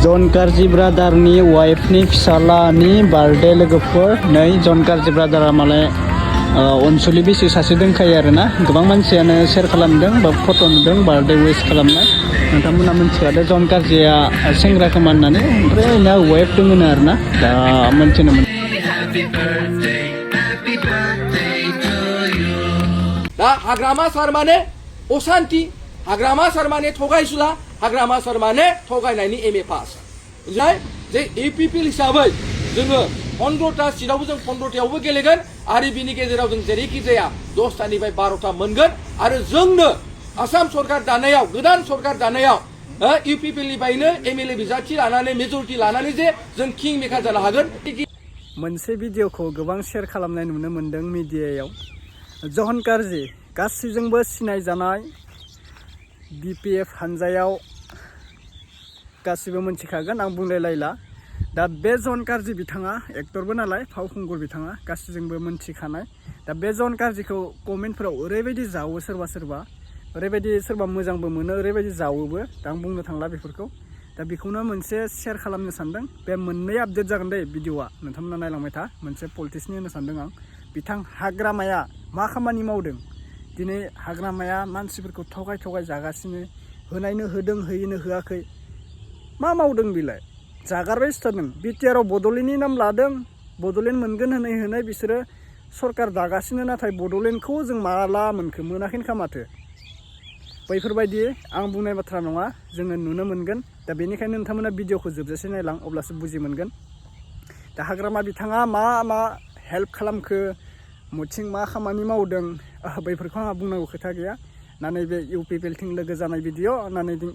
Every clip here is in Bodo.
जन गारजि ब्रादारनि वाइफनि फिसालानि बार्थडे लोगोफोर नै जन गारजि ब्रादारा मालाय अनसुलि बिसि सासे दंखायो आरोना गोबां मानसियानो शेयार खालामदों बा फट' नुदों बार्थडे विश खालामनाय नोंथांमोना मिथिखादो जन गारजिया सेंग्रा खोमा होननानै ओमफ्राय बेना वाइफ दङ आरोना दा मोनथिनो मोन दा हाग्रामा सार माने अशान्ति हाग्रामा सार माने थगायसुला हाग्रामा सार माने थगायनायनि एमए पास जाय जे इउपिपिएल हिसाबै जोङो 15टा सिटआवबो जों 15टायावबो गेलेगोन आरो बिनि गेजेराव जों जेरैखि जाया 10टानिफ्राय 12टा मोनगोन आरो जोंनो आसाम सरकार दानायाव गोदान सरकार दानायाव इउपिपिएलनिफ्रायनो एमएलए बिजाथि लानानै मेजरिटि लानानै जे जों किं मेकार जानो हागोन। मोनसे भिडिअखौ गोबां शेयार खालामनाय नुनो मोन्दों मिडियायाव जन गारजि गासैजोंबो सिनायजानाय बिपिएफ हानजायाव गासिबो मोनथिखागोन आं बुंलायलायला दा बे जन गारजि बिथाङा एक्टरबो नालाय फावखुंगुर बिथाङा गासैजोंबो मोनथिखानाय दा बे जन गारजिखौ कमेन्टफोराव ओरैबायदि जावो सोरबा ओरैबायदि सोरबा मोजांबो मोनो ओरैबायदि जावोबो दा आं बुंनो थांला बेफोरखौ दा बेखौनो मोनसे शेयार खालामनो सानदों बे मोननै आपडेट जागोन दे भिडिअआ नोंथांमोना नायलांबाय था मोनसे पलिटिक्सनि होनो सानदों आं बिथां हाग्रामाया मा खामानि मावदों दिनै हाग्रामाया मानसिफोरखौ थगाय जागासिनो होनायनो होदों होयैनो होआखै मा मावदों बिलाय जागारबाय थादों बिटिआरआव बड'लेण्डनि नाम लादों बड'लेण्ड मोनगोन होनाय बिसोरो सरकार दागासिनो नाथाय बड'लेण्डखौ जों माला मोनखो मोनाखैनोखा माथो बैफोरबायदि आं बुंनाय बाथ्रा नङा जोङो नुनो मोनगोन दा बेनिखायनो नोंथांमोना भिडिअखौ जोबजासे नायलां अब्लासो बुजि मोनगोन दा हाग्रामा बिथाङा मा हेल्प खालामखो मथिं मा खामानि मावदों बैफोरखौ आंहा बुंनांगौ खोथा गैया ना नैबे इउपिपिएलथिं लोगो जानाय भिडिअ ना नैथिं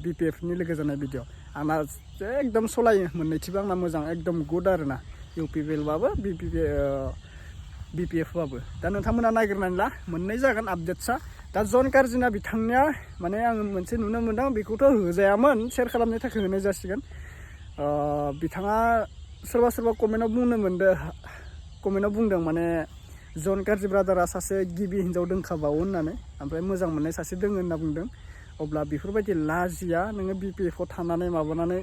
बिपिएफनि लोगो जानाय भिडिअ आंना एकदम सलायो मोननैथिबो आंना मोजां एकदम गुड आरोना इउपिपिएलबाबो बिपिएफबाबो दा नोंथांमोना नायग्रोनानै ला मोननै जागोन आपडेटसा दा जन गारजिना बिथांनिया माने आं मोनसे नुनो मोनदों बेखौथ' होजायामोन शेयार खालामनो थाखाय होनाय जासिगोन बिथाङा सोरबा कमेन्टआव बुंदों माने जन गारजि ब्रादारा सासे गिबि हिन्जाव दोंखाबावो होननानै ओमफ्राय मोजां मोननाय सासे दोङो होनना बुंदों अब्ला बेफोरबायदि लाजिया नोङो बिपिएफआव थानानै माबानानै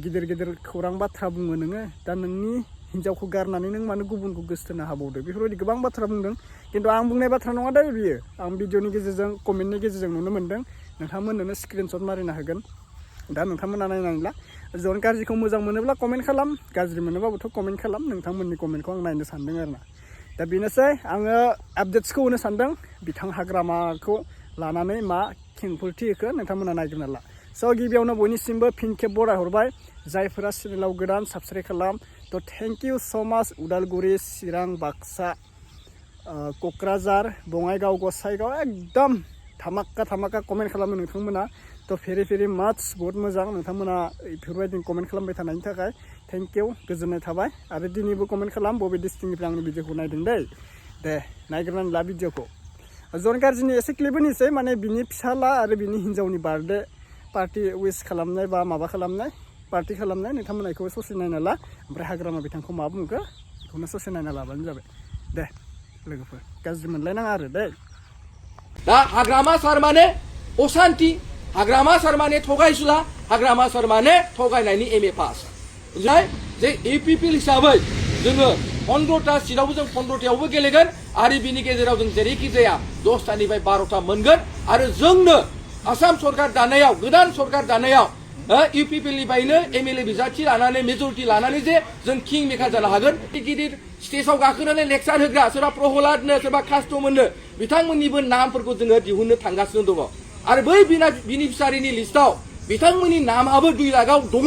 गिदिर खौरां बाथ्रा बुङो नोङो दा नोंनि हिन्जावखौ गारनानै नों मानो गुबुनखौ गोसोथोनो हाबावदो बेफोरबायदि गोबां बाथ्रा बुंदों खिन्थु आं बुंनाय बाथ्रा नङा दा बियो आं भिडिअनि गेजेरजों कमेन्टनि गेजेरजों नुनो मोन्दों नोंथांमोननो स्क्रिनशट मारिनो हागोन दा नोंथांमोना नायनानै ला जन गारजिखौ मोजां मोनोब्ला कमेन्ट खालाम गाज्रि मोनोबाबोथ' कमेन्ट खालाम नोंथांमोननि कमेन्टखौ आं नायनो सानदों आरोना दा बेनोसै आङो आपडेट्सखौ होनो सानदों बिथां हाग्रामाखौ लानानै मा खेंफोरथि होखो नोंथांमोना नायग्रोना ला स' गिबियावनो बयनिसिमबो फिन खेब बराय हरबाय जायफोरा चेनेलाव गोदान साबस्क्राइब खालाम थ' थेंक इउ स' माच उदालगुरि चिरां बाक्सा क'क्राझार बङाइगाव गसाइगाव एकदम धामाका कमेन्ट खालामो नोंथांमोना थ' भेरि माच बहुत मोजां नोंथांमोना बेफोरबायदि कमेन्ट खालामबाय थानायनि थाखाय थेंक इउ गोजोननाय थाबाय आरो दिनैबो कमेन्ट खालाम बबे डिस्ट्रिक्टनिफ्राय आंनि भिडिअखौ नायदों दे नायग्रोनानै ला भिडिअखौ जन गारजिनि एसे क्लिप होनोसै माने बिनि फिसाला आरो बिनि हिन्जावनि बार्थडे पार्टि विश खालामनाय बा माबा खालामनाय पार्टि खालामनाय नोंथांमोना बेखौ ससे नायना ला ओमफ्राय हाग्रामा बिथांखौ मा बुंखो बेखौनो ससे नायना लाबानो जाबाय दे लोगोफोर गाज्रि मोनलायनाङा आरो दे दा हाग्रामा सार माने अशान्ति हाग्रामा सार माने थगायसुला हाग्रामा सार माने थगायनायनि एमए पास जाय जे इउपिपिएल हिसाबै जोङो 15टा सिटआवबो जों 15टायावबो गेलेगोन आरो बिनि गेजेराव जों जेरैखि जाया 10टानिफ्राय 12टा मोनगोन आरो जोंनो आसाम सरकार दानायाव गोदान सरकार दानायाव इउपिपिएलनिफ्रायनो एमएलए बिजाथि लानानै मेजरिटि लानानै जे जों किं मेकार जानो हागोन गिदिर स्टेजाव गाखोनानै लेक्सार होग्रा सोरबा प्रहलादनो सोरबा कास्टमोननो बिथांमोननिबो नामफोरखौ जोङो दिहुननो थांगासिनो दङ आरो बै बिनिफिसारिनि लिस्टआव बिथांमोननि नामाबो 2 लाखआव दङ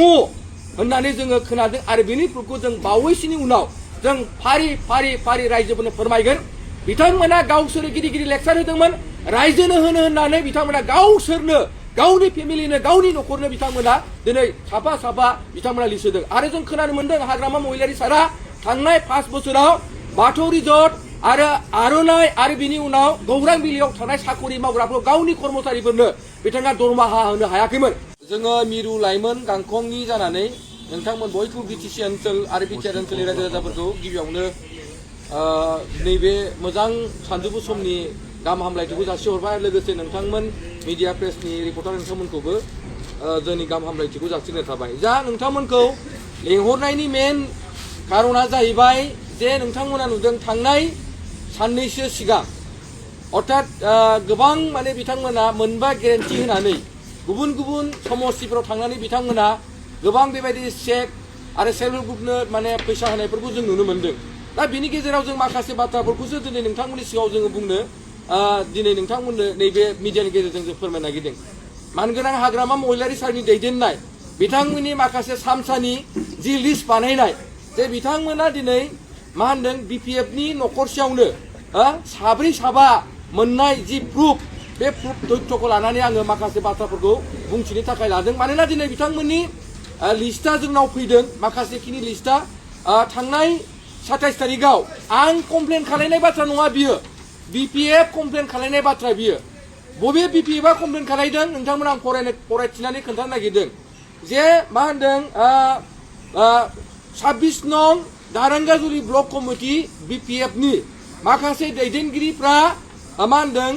होननानै जोङो खोनादों आरो बेनि प्रुफखौ जों बावैसोनि उनाव जों फारि रायजोफोरनो फोरमायगोन बिथांमोना गावसोर गिदिर लेक्सार होदोंमोन रायजोनो होननानै बिथांमोना गावसोरनो गावनि फेमिलिनो गावनि न'खरनो बिथांमोना दिनै साफा बिथांमोना लिस्ट होदों आरो जों खोनानो मोन्दों हाग्रामा महिलारि सारा थांनाय 5 बोसोराव बाथौ रिजर्ट आरो आर'नाइ आरो बिनि उनाव गौरां बिलियाव थानाय साखरि मावग्राफोर गावनि कर्मचारिफोरनो बिथाङा दरमाहा होनो हायाखैमोन जोङो मिरु लाइमोन गांखंनि जानानै नोंथांमोन बयखौबो बिटिसि ओनसोल आरो बिटिआर ओनसोलनि रायजो राजाफोरखौ गिबियावनो नैबे मोजां सानजौफु समनि गाहाम हामलायथिखौ जासिहरबाय लोगोसे नोंथांमोन मिडिया प्रेसनि रिपर्टार नोंथांमोनखौबो जोंनि गाहाम हामलायथिखौ जासिनाय थाबाय जा नोंथांमोनखौ लेंहरनायनि मेन कारना जाहैबाय जे नोंथांमोना नुदों थांनाय साननैसो सिगां अर्थात गोबां माने बिथांमोना मोनबा गेरेन्टि होनानै गुबुन गुबुन समस्तिफोराव थांनानै बिथांमोना गोबां बेबायदि चेक आरो सेल्फ हेल्प ग्रुपनो माने फैसा होनायफोरखौ जों नुनो मोन्दों दा बिनि गेजेराव जों माखासे बाथ्राफोरखौसो दिनै नोंथांमोननि सिगाङाव जोङो बुंनो दिनै नोंथांमोननो नैबे मिडियानि गेजेरजों जों फोरमायनो नागिरदों मानगोनां हाग्रामा महिलारि सारनि दैदेननाय बिथांमोननि माखासे सामसानि जि लिस्ट बानायनाय जे बिथांमोना दिनै मा होनदों बिपिएफनि न'खरसेयावनो साब्रै साबा मोननाय जि प्रुफ बे प्रुफ तथ्यखौ लानानै आङो माखासे बाथ्राफोरखौ बुंथिनो थाखाय लादों मानोना दिनै बिथांमोननि लिस्टआ जोंनाव फैदों माखासेखिनि लिस्टआ थांनाय 27 तारिखआव आं कमप्लेन खालायनाय बाथ्रा नङा बियो बिपिएफ कमप्लेन खालायनाय बाथ्रा बियो बबे बिपिएफआ कमप्लेन खालायदों नोंथांमोना आं फरायथिनानै खोन्थानो नागिरदों जे मा होनदों 26 नं दारांगाजुलि ब्लक कमिटि बिपिएफनि माखासे दैदेनगिरिफ्रा मा होनदों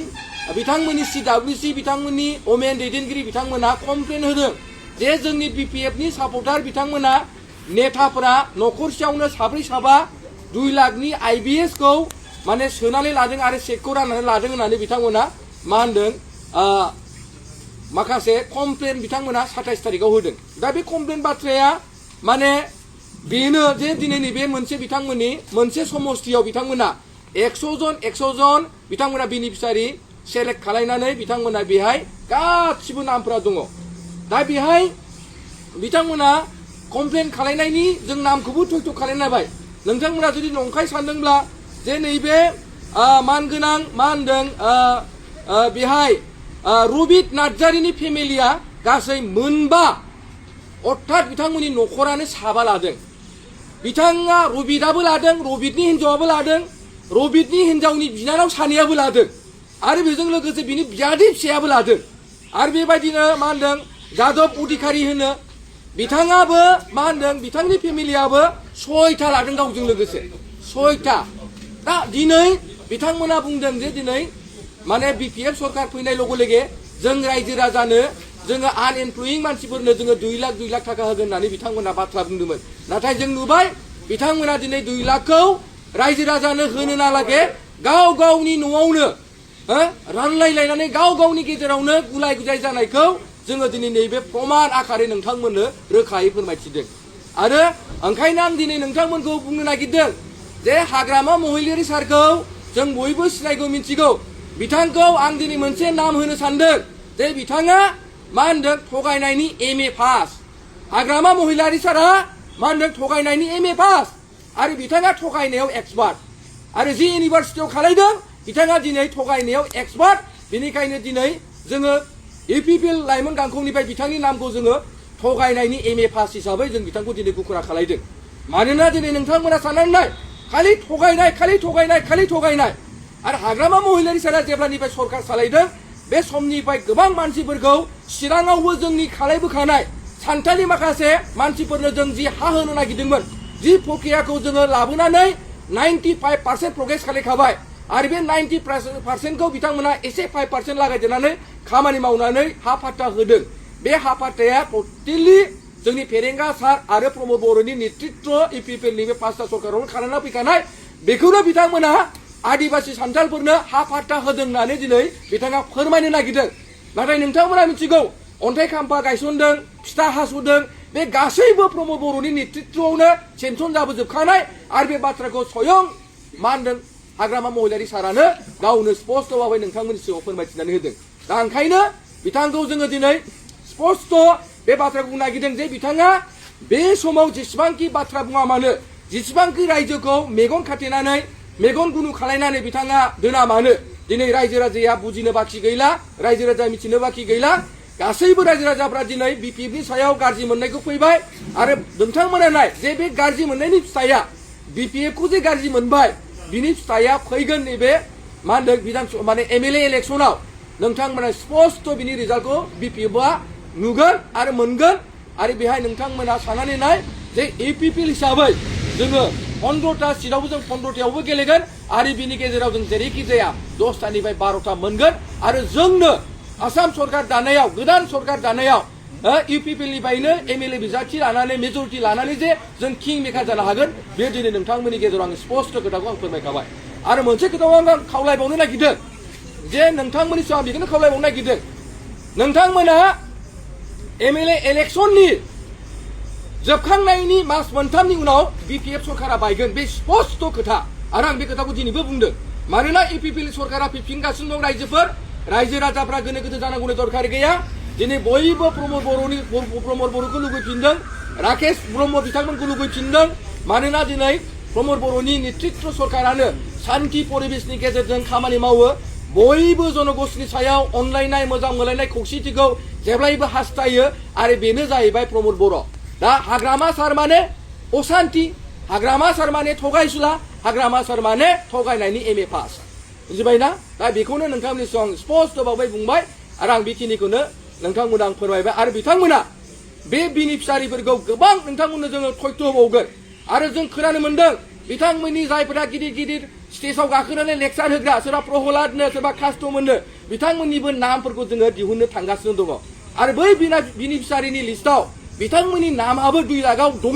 बिथांमोननि सिडब्लिउसि बिथांमोननि ओमेन दैदेनगिरि बिथांमोना कमप्लेन होदों जे जोंनि बिपिएफनि सापर्टार बिथांमोना नेताफोरा न'खरसेयावनो साब्रै साबा 2 लाखनि आइबिएस खौ माने सोनानै लादों आरो चेकखौ राननानै लादों होननानै बिथांमोना मा होनदों माखासे कमप्लेन बिथांमोना 27 तारिखआव होदों दा बे कमप्लेन बाथ्राया माने बेनो जे दिनैनि बे मोनसे बिथांमोननि मोनसे समस्तियाव बिथांमोना 100 जन बिथांमोना बेनिफिसारि सेलेक्ट खालायनानै बिथांमोना बेहाय गासिबो नामफोरा दङ दा बेहाय बिथांमोना कमप्लेन खालायनायनि जों नामखौबो थयथ' खालायनाय नोंथांमोना जुदि नंखाय सानदोंब्ला जे नैबे मानगोनां मा होनदों बेहाय रबित नार्जारिनि फेमिलिया गासै मोनबा अर्थात बिथांमोननि न'खरानो साबा लादों बिथाङा रबितआबो लादों रबितनि हिन्जावाबो लादों रबितनि हिन्जावनि बिनानाव सानैयाबो लादों आरो बेजों लोगोसे बिनि बियादै फिसायाबो लादों आरो बेबायदिनो मा होनदों जादब अधिकारी होनो बिथाङाबो मा होनदों बिथांनि फेमिलियाबो 6था लादों गावजों लोगोसे 6था दा दिनै बिथांमोना बुंदों जे दिनै माने बिपिएफ सरकार फैनाय लगे लगे जों रायजो राजानो जोङो आनएमप्लयिं मानसिफोरनो जोङो 2 लाख थाखा होगोन होननानै बिथांमोना बाथ्रा बुंदोंमोन नाथाय जों नुबाय बिथांमोना दिनै 2 लाखखौ रायजो राजानो होनो नालागे गाव गावनि न'आवनो रानलायलायनानै गाव गावनि गेजेरावनो गुलाय गुजाय जानायखौ जोङो दिनै नैबे प्रमान आकारै नोंथांमोननो रोखायै फोरमायथिदों आरो ओंखायनो आं दिनै नोंथांमोनखौ बुंनो नागिरदों जे हाग्रामा महिलारि सारखौ जों बयबो सिनायगौ मिथिगौ बिथांखौ आं दिनै मोनसे नाम होनो सानदों जे बिथाङा मा होनदों थगायनायनि MA पास हाग्रामा महिलारि सारा मा होनदों थगायनायनि MA पास आरो बिथाङा थगायनायाव एक्सपार्ट आरो जि इउनिभार्सिटियाव खालायदों बिथाङा दिनै थगायनायाव एक्सपार्ट बेनिखायनो दिनै जोङो इउपिपिएल लाइमोन गांखंनिफ्राय बिथांनि नामखौ जोङो थगायनायनि MA पास हिसाबै जों बिथांखौ दिनै गुखुरा खालायदों मानोना दिनै नोंथांमोना साननानै नाय खालि थगायनाय आरो हाग्रामा महिलारि सारा जेब्लानिफ्राय सरकार सालायदों बे समनिफ्राय गोबां मानसिफोरखौ चिराङावबो जोंनि खालायबोखानाय सान्थालि माखासे मानसिफोरनो जों जि हा होनो नागिरदोंमोन जि प्रक्रियाखौ जोङो लाबोनानै 95% प्रग्रेस खालायखाबाय आरो बे 90% खौ बिथांमोना एसे 5% लागायदेरनानै खामानि मावनानै हा फाट्टा होदों बे हा फाट्टाया टटेलि जोंनि फेरेंगा सार आरो प्रमद बर'नि नेतृत्व इउपिपिएलनि बे 5टा सरकारावनो खालामना फैखानाय बेखौनो बिथांमोना आदिबासि सान्थालफोरनो हा फाट्टा होदों होननानै दिनै बिथाङा फोरमायनो नागिरदों नाथाय नोंथांमोना मिथिगौ अन्थाइ खाम्फा गायसनदों फिथा हास'दों बे गासैबो प्रमद बर'नि नेतृत्वआवनो सेन्सन जाबोजोबखानाय आरो बे बाथ्राखौ स्वयं मा होनदों हाग्रामा महिलारि सारानो गावनो स्पष्ट भाबै नोंथांमोननि सिगाङाव फोरमायथिनानै होदों दा ओंखायनो बिथांखौ जोङो दिनै स्पष्ट बे बाथ्राखौ बुंनो नागिरदों जे बिथाङा बे समाव जेसेबांखि बाथ्रा बुङा मानो जेसेबांखि रायजोखौ मेगन खाथेनानै मेगन गुनु खालायनानै बिथाङा दोना मानो दिनै रायजो राजाया बुजिनो बाखि गैला रायजो राजाया मिथिनो बाखि गैला गासैबो रायजो राजाफ्रा दिनै बिपिएफनि सायाव गाज्रि मोननायखौ फैबाय आरो नोंथांमोना नाय जे बे गाज्रि मोननायनि फिथाइया बिपिएफखौ जे गाज्रि मोनबाय बिनि फिथाइया फैगोन नैबे मा होनदों माने MLA इलेक्सनाव नोंथांमोना स्पष्ट बिनि रिजाल्टखौ बिपिएफआ नुगोन आरो मोनगोन आरो बेहाय नोंथांमोना साननानै नाय जे इउपिपिएल हिसाबै जोङो 15टा सिटआवबो जों 15टायावबो गेलेगोन आरो बिनि गेजेराव जों जेरैखि जाया 10टानिफ्राय 12टा मोनगोन आरो जोंनो आसाम सरकार दानायाव गोदान सरकार दानायाव इउपिपिएलनिफ्रायनो एमएलए बिजाथि लानानै मेजरिटि लानानै जे जों किं मेकार जानो हागोन बे दिनै नोंथांमोननि गेजेराव आं स्पष्ट खोथाखौ आं फोरमायखाबाय आरो मोनसे खोथाखौ आं खावलायबावनो नागिरदों जे नोंथांमोननि सायाव आं बेखौनो खावलायबावनो नागिरदों नोंथांमोना एमएलए इलेक्सननि जोबखांनायनि मास मोनथामनि उनाव बिपिएफ सरकारा बायगोन बे स्पष्ट खोथा आरो आं बे खोथाखौ दिनैबो बुंदों मानोना इउपिपिएल सरकारा फैफिनगासिनो दं रायजोफोर रायजो राजाफ्रा गोनो गोथो जानांगौनि दरखार गैया दिनै बयबो प्रमद बर'खौ लुबैफिनदों राकेश ब्रह्म बिथांमोनखौ लुबैफिनदों मानोना दिनै प्रमद बर'नि नेतृत्व सरकारानो शान्ति परिबेशनि गेजेरजों खामानि मावो बयबो जनगोष्ठीनि सायाव अनलायनाय मोजां मोनलायनाय खौसेथिखौ जेब्लायबो हास्थायो आरो बेनो जाहैबाय प्रमद बर' दा हाग्रामा सार माने अशान्ति हाग्रामा सार माने थगायसुला हाग्रामा सार माने थगायनायनि एमए पास बुजिबायना दा बेखौनो नोंथांमोननि सिगां स्पष्ट बावै बुंबाय आरो आं बेखिनिखौनो नोंथांमोना आं फोरमायबाय आरो बिथांमोना बे बेनिफिसारिफोरखौ गोबां नोंथांमोननो जोङो थयथ' होबावगोन आरो जों खोनानो मोनदों बिथांमोननि जायफोरा गिदिर गिदिर स्टेजाव गाखोनानै लेक्सार होग्रा सोरबा प्रहलादनो सोरबा कास्ट'मोननो बिथांमोननिबो नामफोरखौ जोङो दिहुननो थांगासिनो दङ आरो बै बेनिफिसारिनि लिस्टआव बिथांमोननि नामाबो 2 लाखआव दङ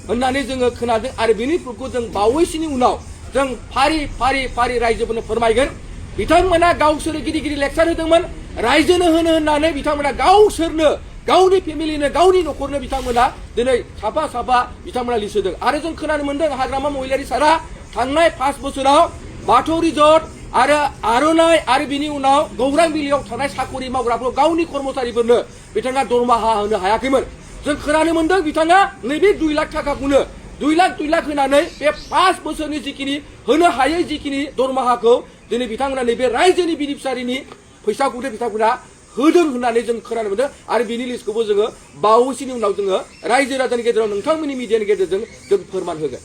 होननानै जोङो खोनादों आरो बेनि प्रुफखौ जों बावैसोनि उनाव जों फारि फारि फारि रायजोफोरनो फोरमायगोन बिथांमोना गावसोर गिदिर गिदिर लेक्सार होदोंमोन रायजोनो होनो होननानै बिथांमोना गावसोरनो गावनि फेमिलिनो गावनि न'खरनो बिथांमोना दिनै साफा साफा बिथांमोना लिस्ट होदों आरो जों खोनानो मोनदों हाग्रामा महिलारि सारा थांनाय 5 बोसोराव बाथौ रिजर्ट आरो आर'नाइ आरो बिनि उनाव गौरां बिलियाव थानाय साखरि मावग्राफोर गावनि कर्मचारिफोरनो बिथाङा दरमाहा होनो हायाखैमोन जों खोनानो मोनदों बिथाङा नैबे 2 लाख थाखाखौनो 2 लाख होनानै बे 5 बोसोरनि जिखिनि होनो हायै जिखिनि दरमाहाखौ दिनै बिथांमोना नैबे रायजोनि बेनिफिसारिनि फैसाखौनो बिथांमोना होदों होननानै जों खोनानो मोनदों आरो बिनि लिस्टखौबो जोङो बावैसोनि उनाव जोङो रायजो राजानि गेजेराव नोंथांमोननि मिडियानि गेजेरजों जों फोरमान होगोन